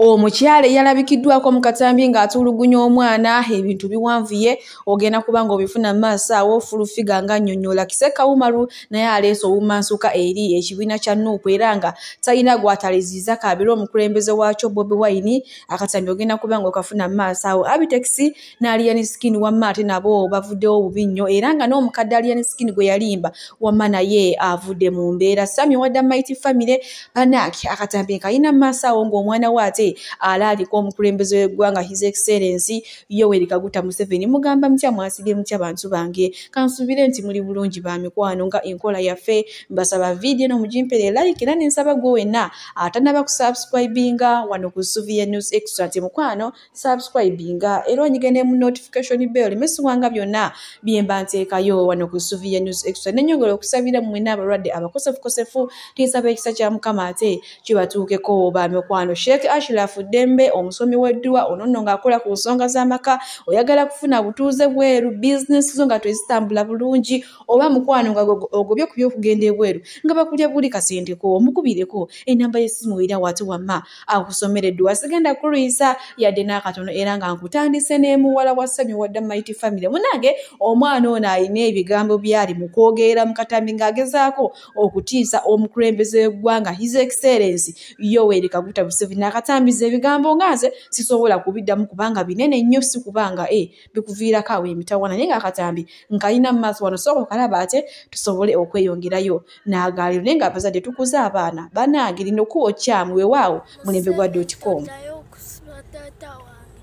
Omukyala eyalabikiddwako mu katambi ng'atulugunya omwana, ebintu biwanvuye, ogenda kuba ng'obifuna mu maaso awo. Full Figure nga nnyonnyola Kiseka Umaru naye aleese obumansuka eri ekibiina kya NUP era nga talina gw'ataliziza kaabira omukulembeze waakyo Bobi Wine. Akatambi ogenda kuba ng'okafuna mu maaso awo. Abitex ne Alien Skin wamma ate nabo bavuddewo bubi nnyo, era nga n'omukadde Alien Skin gwe yalimba wamma naye avudde mu mbeera. Sammy Wadda Mighty Family bannange, akatambi kalina mu maaso awo ng'omwana we ate alaaliko omukulembeze w'eggwanga His Excellency Yoweri Kaguta Museveni. Mugamba mutya, mwasibye mutya bantu bange? Kansuubire nti muli bulungi ba mikwano. Nga enkola yaffe, mbasaba vidiyo eno mugimpere like, era nensaba gwe wenna atannaba kusubscribinga wano ku Suvia News Extra nti mukwano subscribinga era onyige mu notification bell mesubwanga byonna byemba nteekayo wano ku Suvia News Extra. Nenyongera okusabira mmwenna abalwadde abakosefukosefu, tinsaba ekisa kya Mukama ate kibatuukeko ba mikwano. Sheikh Ashraf Dembe, omusomi w'edduwa ono nno ng'akola ku nsonga z'amaka, oyagala kufuna butuuze bweru, bizinesi zo nga tezitambula bulungi, oba mukwano nga ogobye ku by'okugenda ebweru nga bakulya buli kasenteko, omukubireko enamba y'essimu era wate wamma akusomera edduwa. Sigenda kulwisa yadde n'akatono, era nga nkutandise n'emuwala wa Sammy Wadda Mighty Family. Munange omwana ono alina ebigambo byali mu kwogerera mu katambi ng'agezaako okutiisa omukulembeze w'eggwanga His Excellency Yoweri Kaguta Museveni. Akatambiza ebigambo nga nze sisobola kubiddamu kubanga binene nnyo, si kubanga bikuviirako awo emitawana, naye ng'akatambi nkalina mu maaso wano, sooka okalaba ate tusobole okweyongerayo n'agaaliro. Naye ng'abazadde tukuze abaana bannange, lino kkubo kyamu. Weewaawo mulembe gwa .com. Ddayo okusiba taata wange,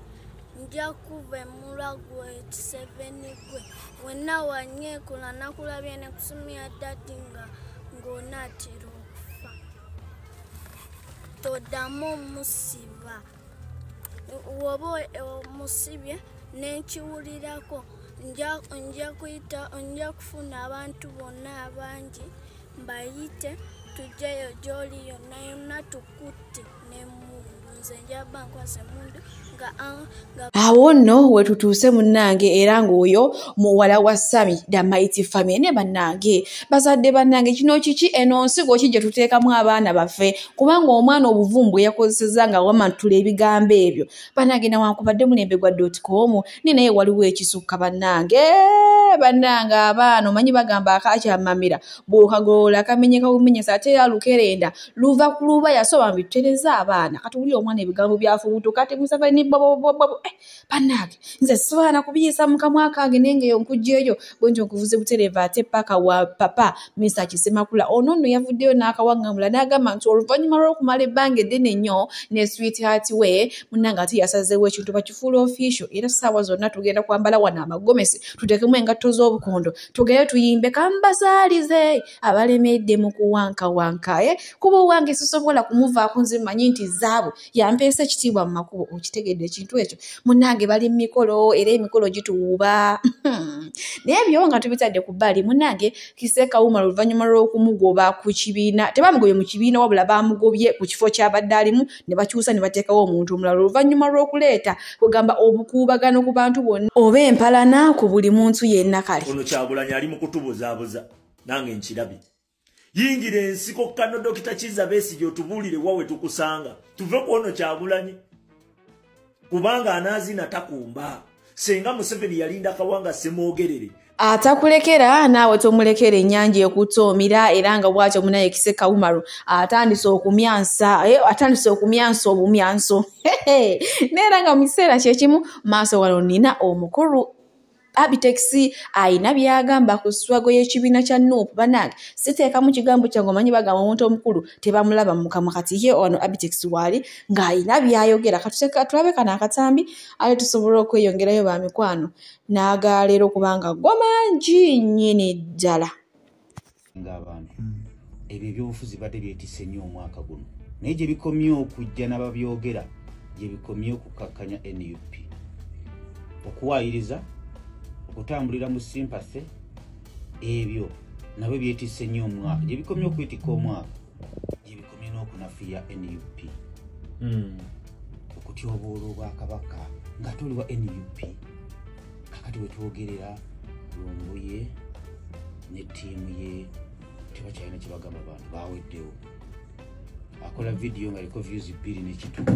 nja kuva emulwa gwe Kiseveni gwe wenna wanyeekula. Nakulabye ne kusumya daddy nga ng'onaatera okufa. Toddamu omusiba, woba omusibye nenkiwulirako, nja kuyita, nja kufuna abantu bonna abangi mbayite tujjeyo gy'oli yonna yonna tukutte n'emmundu. Nze njaba nkwasa emmundu nga nga Awo nno wetutuuse munnange, era ng'oyo muwala wa Sammy the Mighty Family. Ne bannange, bazadde bannange, kino kiki? Eno nsigo ki gye tuteekamu abaana baffe? Kubanga omwana obuvumu bwe yakozesezza nga wamantula ebigambo ebyo, bannange, nawankubadde mulembe gwa .com ne naye waliwo ekisukka. Bannange, bannange, abaana omanyi bagamba akakyamamira bw'okagolola kamenyeka bumenyesa, ate era lukerenda luva ku luba yasoba. Mbitutereza abaana katuwulire omwana ebigambo byafubutuka ate Museveni bobobobo. Bannange, nze sisobola na kubiyisa mu kamwa kange, naye ngaeyo nkugyeyo bwe ntyo nkuvuze butereeva ate paka wa papa Mr Kisemakula. Ono nno yavuddeyo n'akawaŋŋamula n'agamba nti oluvannyuma lw'okumala ebbanga eddene ennyo ne sweetheart we, munnange, ate yasazeewo ekintu bakifuula official, era ssaawa zonna tugenda kwambala wano amagomesi, tuteekemu engatto z'obukondo, tugende tuyimbe kambasaalize abalemedde mu kuwankawanka. Kuba owange sisobola kumuvaako, nze mmanyi nti zaabu yampeesa ekitiibwa mu makubo. Okitegedde ekintu ekyo munnange? Bali mu mikolo era emikolo gituwuba, naye ebyo nga tubitadde ku bbali, munnange, Kiseeka Umar oluvannyuma lw'okumugoba ku kibiina, tebamugobye mu kibiina wabula bamugobye ku kifo ky'abadde alimu ne bakyusa ne bateekawo omuntu omulala, oluvannyuma lw'okuleeta kugamba obukuubagano ku bantu bonna oba empalana ku buli muntu yenna. Kale ono Kyagulanyi ali mu kutubuzaabuza, nange nkirabye. Yingira ensiko kano Dokita Kiza Besigye, otubuulire wawe tukusanga, tuve ku ono Kyagulanyi, kubanga anaazina takumba. Senga Museveni yalinda Kawanga Semwogerere. Atakulekera naawe tomulekera, ennyanja ekutoomira. Era nga bw'atyo munaye Kiseka Umaru atandise okumyansa, atandise okumyansa obumyanso. Neera nga mu kiseera kyekimu maaso wano nina omukulu Abitex ayina byagamba ku struggle y'ekibiina kya NUP. Bannange, siteekamu kigambo kyange, omanyi bagamba omuntu omukulu tebamulaba mu kamwa. Kati ye ono Abitex waali ng'ayina byayogera. Katulabe kano akatambi ate tusobola okweyongerayo ba mikwano n'agaleero, kubanga go mangi nnyini ddala. Ng'abantu ebyo ebyobufuzi badde byetisse nnyo omwaka guno, naye gye bikomye okujja n'ababyogera, gye bikomye okukakkanya NUP, okuwaayiriza, okutambulira mu sympathy, ebyo nabyo byetisse nnyo omwaka. Gye bikomye okwetikka omwaka, gye bikomye n'okunafuya NUP, okutyoboola obwakabaka nga toli wa NUP. Kakati wetwogerera, Lumbuye ne ttiimu ye tebakyalina kyebagamba, bantu baweddewo. Akola video nga liko views 2 n'ekitundu.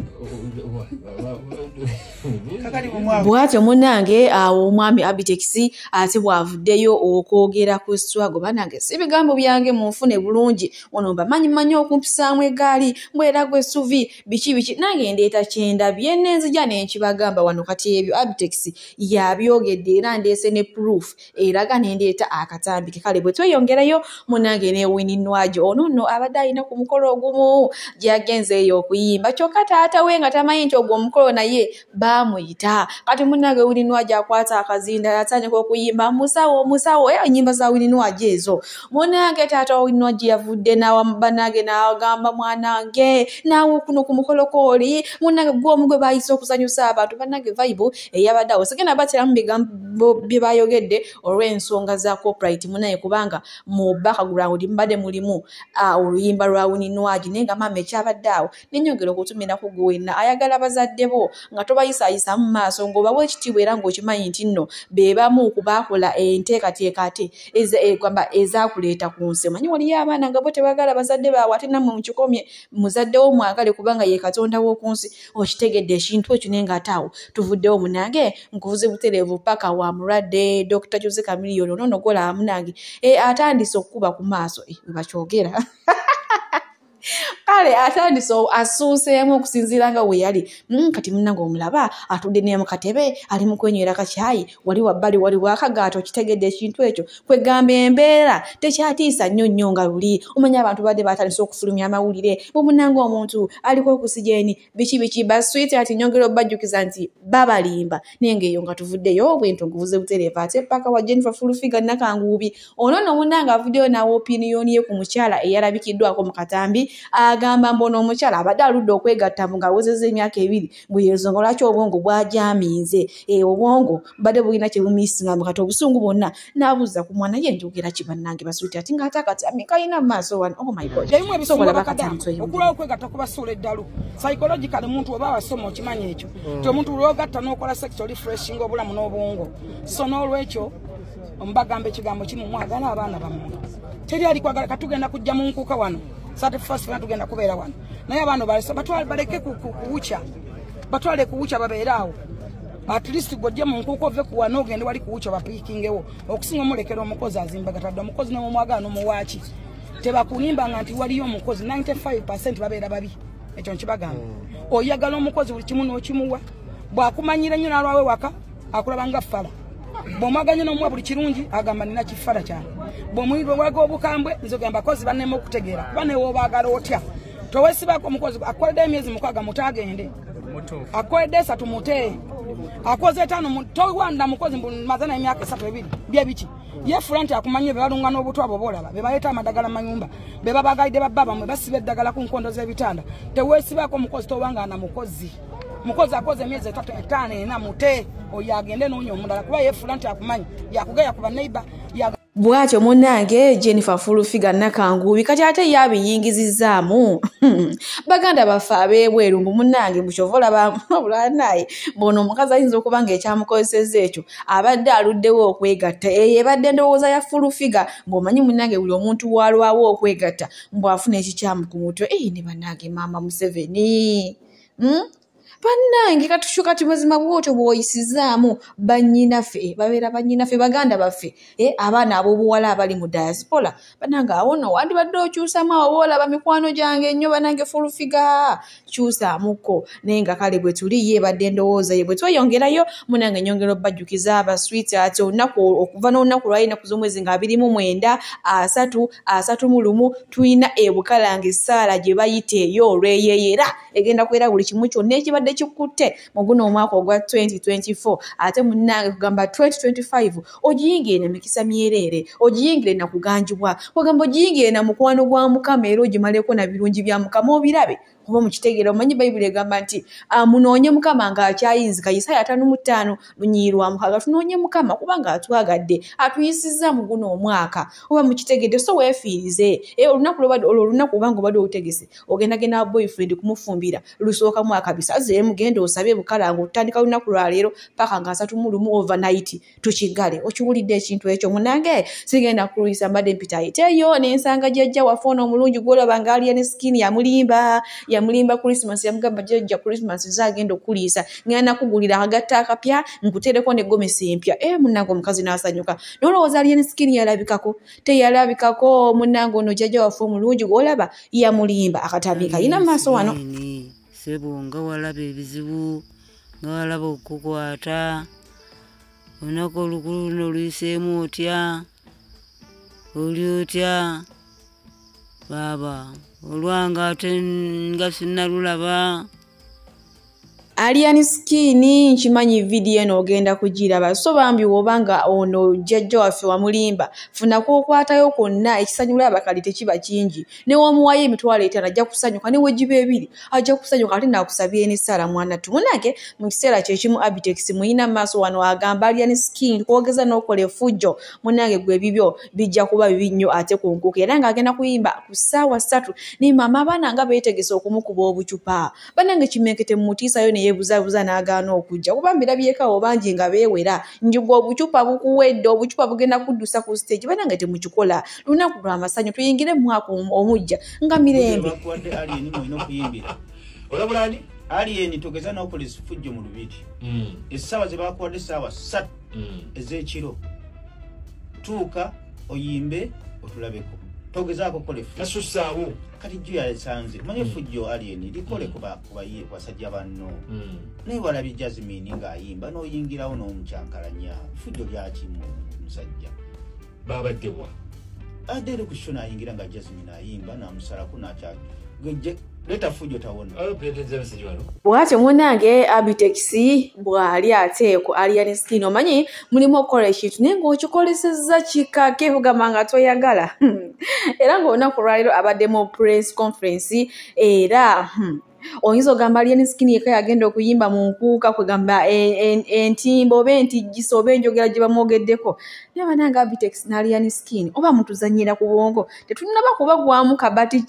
Bw'atyo munnange awo omwami Abitex ate bw'avuddeyo okwogera ku struggle. Bannange si bigambo byange, munfune bulungi, ono mbamanyi mmanyi okumpisaamu eggaali mbwera gwe suvi biki biki, nange ndeeta kyendabye nenzija nenkibagamba wano. Kati ebyo Abitex yabyogedde era ndeese ne proof eraga nendeeta akatambike. Kale bwe tweyongerayo munnange ne Winnie Nwagi, ono nno abadde alina ku mukolo ogumu gyagenzeeyo okuyimba, kyokka taata we nga tamanyi nti ogwo omukolo naye baamuyita. Kati munnange Winnie Nwagi akwata akazinda atandika okuyimba musawo musawo, ennyimba za Winnie Nwagi ezo. Munnange taata wa Winnie Nwagi yavudde bannange n'agamba mwanange naawe kuno ku mukolo kw'oli munnange gwe omu gwe baayise okusanyusa abantu. Bannange vibe eyabadde awo sigenda bateramu bigambo bye bayogedde olw'ensonga za copyright munnaye, kubanga mu background mbadde mulimu oluyimba lwa Winnie Nwagi. Naye nga maama ekyabadde awo nenyongera okutumirako gwe wenna ayagala bazadde bo nga tobayisaayisa mu maaso, ng'obawa ekitiibwa era ng'okimanyi nti nno be bamu ku baakola enteekateeka ate ezaakuleeta ku nsi. Omanyi waliyo abaana nga bo tebaagala bazadde baabwe, ate nammwe mukikomye, muzadde wo mwagale kubanga ye Katonda w'oku nsi. Okitegedde ekintu ekyo. Naye ng'ate awo tuvuddewo munnange nkuvuze butereevu paka wa mulwadde Dr. Jose Chameleone. Ono nno gw'olaba munnange atandise okukuba ku maaso we bakyogera. Kale atandise asuuseemu okusinziira nga we yali. Kati munnange omulaba atudde ne mu katebe ali mu kwenywera kacaayi, wali wabbali waliwo akagaati. Okitegedde ekintu ekyo, kwegamba embeera tekyatiisa nnyo nnyo nga luli. Omanyi abantu badde batandise okufulumya amawulire bwe munnange omuntu aliko oxygen biki biki. Baswiti ati nyongera obbajjukiza nti babalimba. Naye ng'eyo nga tuvuddeyo bwento nkuvuze butereevu ate paka wa Jennifer Full Figure Nakanguubi. Ono nno munnange avuddeyo n'awa opinion ye ku mukyala eyalabikiddwako mu katambi, agamba mbu ono omukyala abadde aludde okwegatta mbu ng'awezezza emyaka 2, mbu y'ensonga lwaki obwongo bwajaaminze, obwongo badde bulina kye bumiisinga, mbu kati obusungu bwonna n'abuuza ku mwana ye. Njogera ki bannange basuuti ati ng'ate akatambi kalina mu maaso wano. Oh my God, ebimu sobola ebisinga bakatambi tweyongere. Okulwawo okwegatta kubasuula eddalu psychologically. Muntu oba wasoma okimanyi ekyo ti omuntu lwogatta n'okola sex oli freshinga obulamu n'obwongo. So n'olwekyo mbagamba ekigambo kimu, mwagala abaana bammwe. Teri ali kwagala. Katugenda kujja mu nkuuka wano 31st, fena tugenda kubeera wano, naye abaana balese batwale, baleke kuwuca, batwale kuwuca, babeere awo. At least gwojje mu nkuuka ove ku wano ogende wali kuwuca bapiikingewo, okusinga omulekera omukozi azimba gatadde omukozi n'omwagala n'omuwaaki. Tebakulimbanga nti waliyo omukozi, 95 babeera babi. Ekyo nkibagamba. Oyagala omukozi buli kimu n'okimuwa, bw'akumanyira nnyo n'alwawe waka akulaba nga fala. Bw'omwaganya n'omuwa buli kirungi agamba nina kifala kyange. Bw'omuyirwaga obukambwe, nze gamba abakozi bannema okutegeera, kuba newe obaagala otya towesibako omukozi akoledde emyezi 6 mute agende, akoledde 3 mute, akoze 5 towanda mukozi mbu maze naye emyaka 3 2 byebiki. Yefuula nti akumanye. Be balunga n'obutwa abo boolaba be baleeta amadagala mu mayumba, be babagalidde babba bamwe basiba eddagala ku nkondo z'ebitanda. Teweesibaako omukozi, towangana mukozi. Mukozi akoze emyezi 3 5 4 mute oyo agende noonya omulala, kuba yefuula nti akumanyi, yakugeya ku baneiba. Bw'atyo munnange Jennifer Full Figure Nakanguubi. Kati ate ye abiyingizizaamu baganda baffe ab'ebweru, mbu munnange mukyova olaba bulanaye mbono omukazi ayinza okuba nga ekyamukozesezza ekyo abadde aluddewo okwegatta. Eyo ebadde endowooza ya Full Figure, ng'omanyi munnange buli omuntu walwawo okwegatta mbu afuna ekikyamu ku mutwe. Eyi ne bannange maama Museveni, Bannange katushu kati mazima bwotyo bw'oyisizaamu bannyinaffe, babeera bannyinaffe, baganda baffe, abaana ab'obuwala abali mu diaspora. Bannange awo nno wandibadde okyusamu awo woolaba mikwano gyange ennyo. Bannange Full Figure kyusaamukko. Naye nga kale bwe tuli ye ebadde endowooza ye. Bwe tweyongerayo munnange nyongera obbajjukiza abaswiti ati olunaku okuva n'olunaku lwali ennaku z'omwezi nga 29 30 31 tulina ebukalanga essaala gye bayita eyo olweyeyera egenda kubeera buli kimu kyonna ekibadde kikutte mu guno omwaka ogwa 2024, ate munnange kugamba 2025 ogiyingire na mikisa myereere, ogiyingire na kuganjibwa, kugamba ogiyingire na mukwano gwa Mukama, era ogimaleko na birungi bya Mukama obirabe. Oba mukitegeera, omanyi Bayibuli egamba nti munoonye Mukama ng'akyayinzika. Isaaya 55 lunyirwa 6, tunoonye Mukama kubanga atwagadde, atuyisizza mu guno omwaka. Oba mukitegedde, so weefiirize. Olunaku lwobadde olwo olunaku obanga obadde olutegese, ogendagenda boyfriend kumufumbira lusooka mwaka bisaze, mugenda osabe bukalanga otandika lunaku lwaleero paka nga 31 overnight tukigale. Okiwulidde ekintu ekyo munange? Sigenda kulwisa, mbadde mpita ayiteeyo n'ensanga jjajja waffe ono omulungi gw'olaba ng'alya ne skin yamulimba Christmas, yamugamba jjajja Christmas nze agenda okuliisa, ngenda nakugulira akagatta akapya nkuteereko ne gomesi empya. Munnange omukazi n'asanyuka. N'olowooza alya ne skin yalabikako? Teyalabikako munnange. Ono jjajja waffe omulungi gw'olaba yamulimba. Akatambi kalina mu maaso wano. Sebo nga walaba ebizibu, nga walaba okukwata olunaku olukulu luno oluyiseemu otya, oli otya baaba olwanga ate nga sinnalulaba. Alien Skin nkimanyi vidiyo eno ogenda kugiraba, so bambi wobanga ono jjajja waffe wamulimba, funa kwokwatayo kwonna. Ekisanyula abakali tekiba kingi, ne womuwayo 5,000 ajja kusanyuka, ne wegiba 2 ajja kusanyuka, ate naakusabye n'essaala mwana ttu. Munange mu kiseera kyekimu Abitex muyina maaso wano agamba Alien Skin kwogeza n'okola effujjo, munange gwe ebibyo bijja kuba bibi nnyo ate ku nkuka. Era ng'agenda kuyimba ku ssaawa 3 ne maama abaana nga beetegese okumukuba obucupa. Bannange Kimenke temumutiisayo ne yeebuzabuza n'agaana okujja, kuba mbirabyekawo bangi nga beewera njuga obucupa bukuwedde, obucupa bugenda kuddusa ku stage. Bannange temukikola, lunaku lw'amasanyu, tuyingire mu mwaka omujja nga mirembe. Bakuwadde Alien mwolina okuyimbira. Olabula ani? Alien togeza n'okola effujjo mu lubiri. Essaawa ze bakuwadde essaawa 3 ez'ekiro, tuuka oyimbe otulabeko, togezaako kukola effujjo. Tasusaawo. Kati jjo yasanze omanyi effujjo Alien likole ku basajja banno, naye walabye Jasmine ng'ayimba n'oyingirawo n'omukyankalanya. Effujjo lyakimu musajja babaddewa adde eri ku sho n'ayingira nga Jasmine ayimba n'amusalako n'akya leeta fujjo tawona. Bw'atyo munnange Abitex bw'ali ate ku Alien Skin, omanyi mulimu okukola ekintu naye ng'okikolesezza kikake kugamba nga toyagala. Era ng'olunaku lwaleero abadde mu press conference, era oyinza ogamba Alien Skin yekka yagenda okuyimba mu nkuuka, kwegamba entimba oba entijjisa oba enjogera gye bamwogeddeko. Naye bannange Abitex ne Alien Skin oba mutuzannyira ku bwongo, tetunnaba kubagwamu kabadi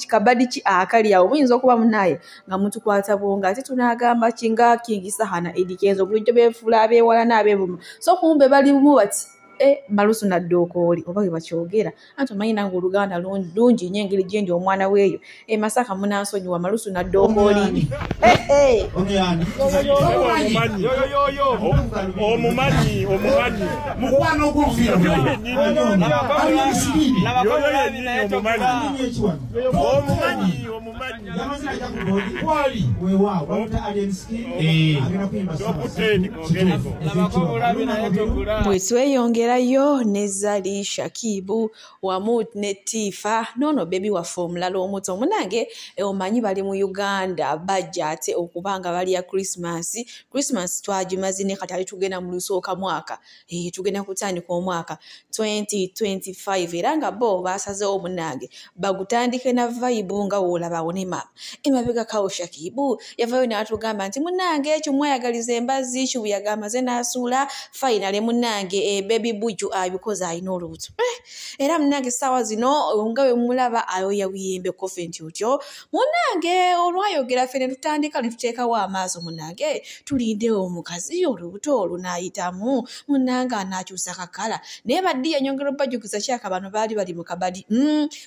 ki akali awo, muyinza okuba munnaye nga mutukwata bwongo. Ate tunaagamba ki nga King Saha na Eddy Kenzo bulijjo beefuula abeewala n'abeevuma, so kumbe balimu bati malusu na ddookooli oba bwe bakyogera. Anti omanyi nange Oluganda lungi nnyo engeri gye ndi omwana weeyo e Masaka, munansonyiwa, malusu na ddookooli. Omumanyi mukwano ogw'okufiira bwe tweyongerayo ne Zari Shakibu wamu ne Tifa nono bebi waffe omulala omuto. Munange omanyi bali mu Uganda bajja ate okubanga balya Christmas. Christmas twagimaze ne kati ali tugenda mu lusooka mwaka, tugenda kutandika omwaka 2025, era nga bo basazeewo munnange bagutandike na vibe nga woolabawo ne maama emabega kawo. Shakibu yavayo n'atugamba nti munnange ekyo mwayagaliza embazzi kibuyaga amaze n'asuula finally munnange baby Buju abikoze alina olubuto. Era munnange essaawa zino nga bwe mulaba ayoya buyembe kofe nti otyo munnange olwayogera ffe ne tutandika ne tuteekawo amaaso munnange tulindewo omukazi olubuto olunaayitamu munnange anaakyusa kakala. Naye baddi yanyongera obbajjukiza kyaka bano baali bali mu kabadi,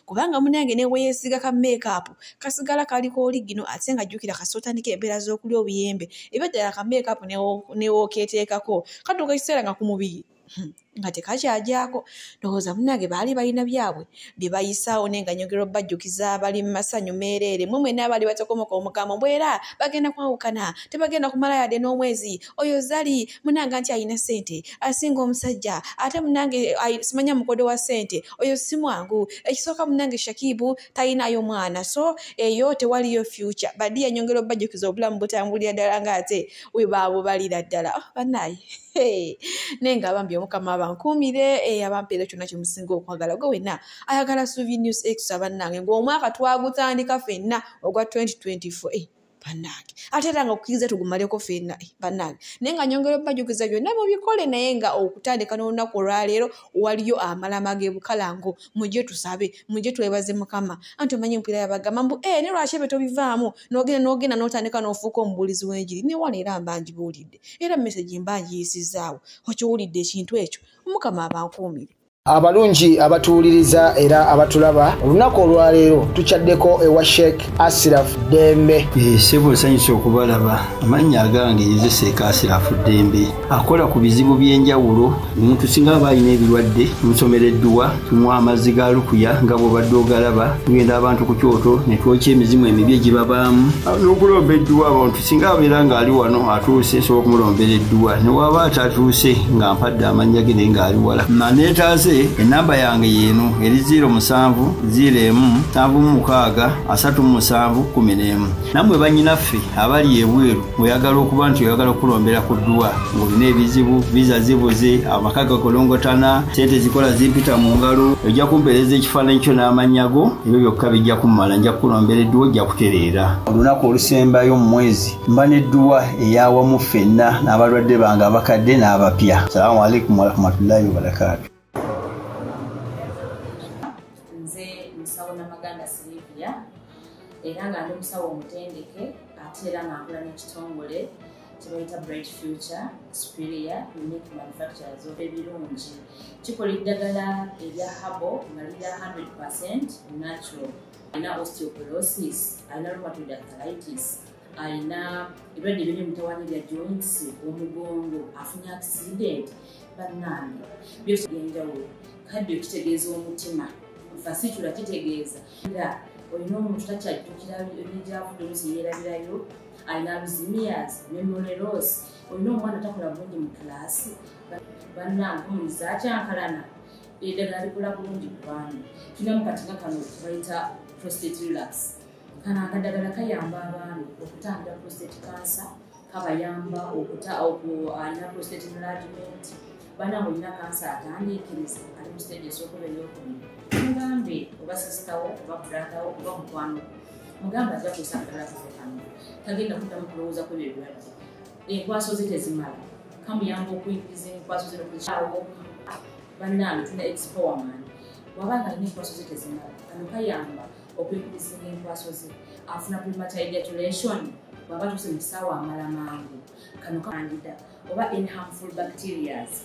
kubanga munnange ne we yeesiga ka make-up kasigala kaliko oligino, ate nga jjukira kasita otandika embeera z'okulya obuyembe ebeddala ka make-up ne wookeeteekako katuuka ekiseera nga ku mubiri nga tekakyajako. Ndowooza munnange baali balina byabwe bye bayisaawo, naye nga nyongera obbajjukiza bali mu masanyu meereere. Mmwe mwenna abaali batokomoka omugambo mbwera bagenda kwawukana, tebagenda kumala yadde n'omwezi. Oyo Zari munnange anti alina ssente asinga omusajja, ate munnange simanya mukodo wa ssente, oyo si mwangu. Ekisooka munnange Shakibu talinayo mwana, so eyo tewaliyo future. Baddi yanyongera obbajjukiza obulamu butambulira ddala ng'ate we baabubalira ddala. Bannaye naye nga bambi Omukama abankuumire, abampeera kyonna kye musinga okwagala. Gwe wenna ayagala Suubi News Extra bannange, ng'omwaka twagutandika ffenna ogwa 2024. Bannange, ate era nga okukkiriza tugumaleko ffenna bannange, naye nga nyongera obbajjukiza byonna mubikole, naye nga okutandika n'olunaku olwaleero waliyo amalama g'e Bukalango. Mujje tusabe, mujje twebaze Mukama. Anti omanyi empira yabagamba mbu ne lwaki ebyo tobivaamu, n'ogenda n'otandika n'ofuuka omubuulizi w'enjiri. Ne wano era mba ngibuulidde, era message mba ngiyisizaawo, okiwulidde ekintu ekyo. Omukama abankuumire. Abalungi abatuwuliriza era abatulaba, olunaku olwaleero tukyaddeko ewa Sheikh Asiraf Dembe. Ssebo nsanyuse okubalaba. Amannya agange nze Sheikh Asiraf Dembe, akola ku bizibu by'enjawulo. Omuntu singa aba alina ebirwadde tumusomera edduwa, tumuwa amazzi ga lukuya nga bw'obadde ogalaba, tugenda abantu ku kyoto ne twokya emizimu emibi egibabaamu n'okulomba edduwa. Abantu singa abeera ng'ali wano atuuse, nsobola okumulombera edduwa, ne waba atatuuse nga mpadde amannya ge naye ng'ali wala. Naneetaase enamba yange yeeno eri 07 01 76 37 11. Nammwe bannyinaffe abali ebweru oyagala okuba nti oyagala okulombera ku dduwa ng'olina ebizibu, viza zibuze, amaka gakolongotana, sente zikola zimpita mu ngalo, ojja kumpeereza ekifaananyi kyo n'amannya go, ebyo byokka bijja kummala, nja kukulombera edduwa ojja kutereera. Olunaku olusembayo mu mwezi mba n'edduwa eyawamu ffenna n'abalwadde bange abakadde n'abapya. Salaamu alaikum warahmatullahi wabarakaatu. Era nga ndi musawo omutendeke, ate era nga nkola n'ekitongole kye bayita Bright Future Superior Unique Manufacturers of ebirungi. Kikola eddagala erya herbal nga lirya 100% natural. Alina osteoporosis, alina rheumatoid arthritis, alina ebirwadde eby'emitawaanya bya joints, omugongo, afunye accident, bannange byose by'enjawulo. Kadde kitegeeza omutima, fasitula kitegeeza era olina omuntu takyajjukira ebyavudde oluusi yeerabirayo, alina Alzheimer's, memory loss, olina omwana takola bulungi mu kilaasi, bannange omulizi akyankalana, eddagala likola bulungi ku baana. Tulinamu kati nga kano kebayita prostate relax. Kano akaddagala kayamba abaana okutangira prostate cancer, kabayamba alina prostate enlargement, bannange olina kansa atandiikiriza ali mu stage esooka oba ey'okubiri, mugambe oba sisitawo oba brotherwo oba mukwano, mugambe ajja kussa akadagala kaffe kano, tagenda kuddamu kulowooza ku ebyo ebirwadde. Enkwaso ze tezimala, kamuyamba okuyingiza enkwaso ze n'okuzikyawo. Bannange tulina expowerman, bw'aba nga alina enkwaso ze tezimala, kano kayamba okuyingiza enkwaso ze, afuna premature ejaculation, bw'aba atuuse mu ssaawa amala mangu, kano kandida oba any harmful bacterias.